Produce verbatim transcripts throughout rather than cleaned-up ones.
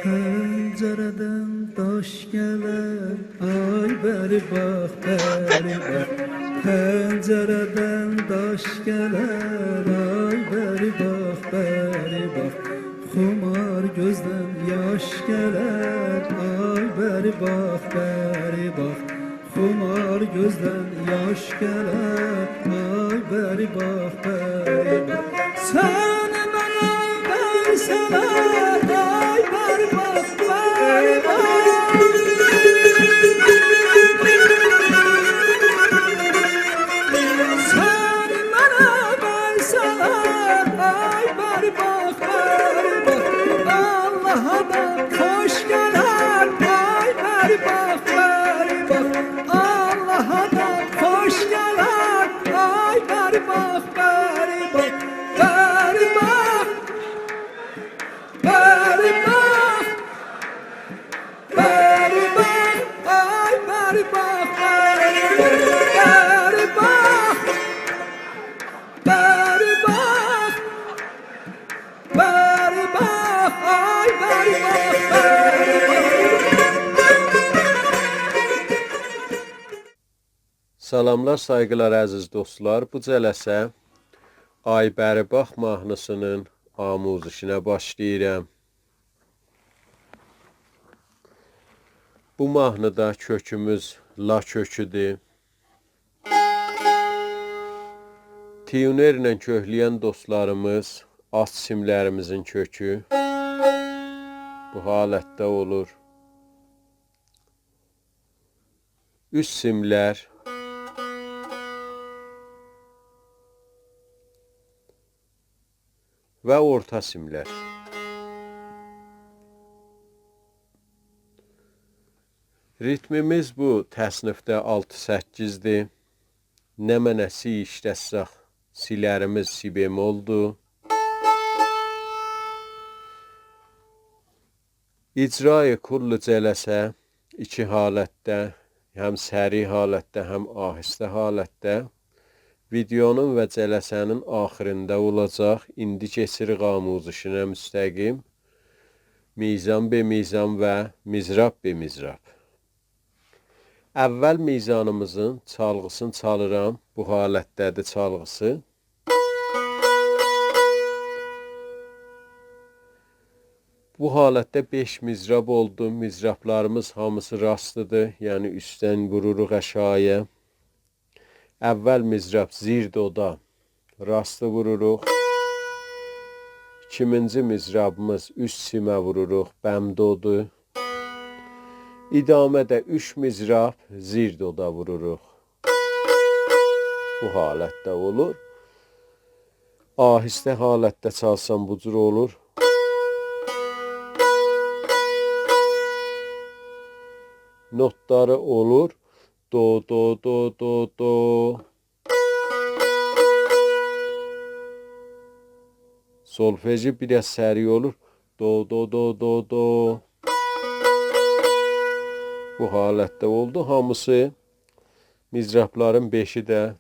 پنجره‌دن داش گلر، آی بری باخ، بری باخ. پنجره‌دن داش گلر، آی بری باخ، بری باخ. خمار گؤزدن یاش گلر، آی بری باخ، بری باخ. خمار گؤزدن یاش گلر، آی بری باخ، بری باخ. سن منه وئرسه‌لر، آی بری باخ، بری باخ. سن منه وئرسه‌لر، آی بری باخ، بری باخ. آللاها دا خوش گلر، آی بری باخ، بری باخ. آللاها دا خوش گلر، آی بری باخ، بری باخ. بری باخ، بری باخ. بری باخ، آی بری باخ، بری باخ. بری باخ، بری باخ. بری باخ، آی بری باخ، بری باخ. سلاملار، سایغیلار، عزیز دوستلار. بو جلسه آی بری باخ ماهنی‌سینین آموزشینه باشلاییرام. بو ماهنیدا کؤکوموز لا کؤکودور. تیونرله کؤکله‌ین دوستلاریمیز، آلت سیملریمیزین کؤکو بو حالتده اولور. اوست سیملر و اورتا سیملر. ریتمیمیز بو تصنیفده آلتی سککیزدیر. نمنه سی ایشلتسک، سی‌لریمیز سی بملدور. اجرای کل جلسه ایکی حالتده، هم سریع حالتده، هم آهسته حالتده. ویدئونون و جلسه‌نین آخیریندا اولاجاق. ایندی کئچیریک آموزشینه مستقیم. میزان به میزان و مضراب به مضراب. اول میزانیمیزین چالغی‌سینی چالیرام. بو حالتده‌دیر چالغی‌سی. بو حالتده بئش مضراب اولدو. مضرابلاریمیز هامیسی راستی‌دیر، یعنی اوستدن ووروروق آشاغی‌یا. اول مضراب زیر دودا راستی ووروروق. ایکیمینجی مضرابیمیز اوست سیمه ووروروق، بم دودور. ادامه‌ده اوچ مضراب زیر دودا ووروروق. بو حالتده اولور. آهسته حالتده چالسام بو جور اولور. نوتلاری اولور: دو، دو، دو، دو، دو. سولفژی بیر آز سریع اولور. دو، دو، دو، دو، دو. بو حالتده اولدو هامیسی. مضرابلارین بئشی ده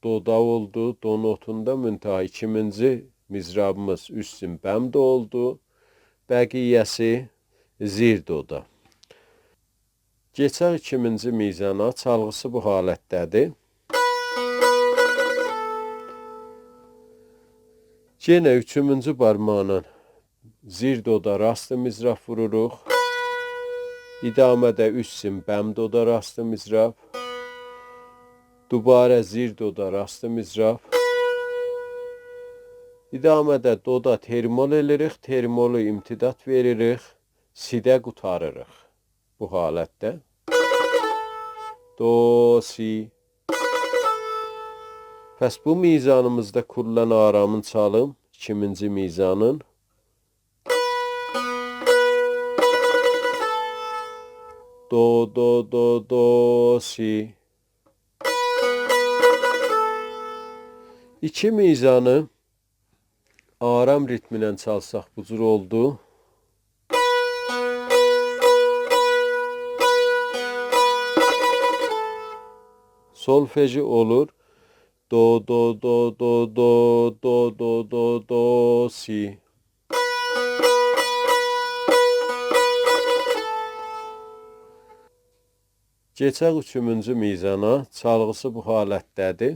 دودا اولدو، دو نوتوندا، منتها ایکیمینجی مضرابیمیز اوست سیم بم دو اولدو. بقیه‌سی زیر دودا. کئچک ایکیمینجی میزانا، چالغی‌سی بو حالتده‌دیر. یئنه اوچومونجو بارماغینان زیر دودا راستی مضراب ووروروق. ادامه‌ده اوست سیم بم دودا راستی مضراب. دوباره زیر دودا راستی مضراب. ادامه‌ده دودا ترمول ائله‌ییریک، ترمولو امتداد وئریریک، سی‌ده قوتاریریق. بو حالتده. دو، سی. پس بو میزانیمیزدا کلاً آرامین چالیم، ایکیمینجی میزانین. دو، دو، دو، دو، سی. ایکی میزانی آرام ریتمینن چالساق بو جور اولدو. سولفژی اولور: دو، دو، دو، سی. کئچک اوچ اوچونجو میزانا، چالغیسی بو حالتده‌دیر.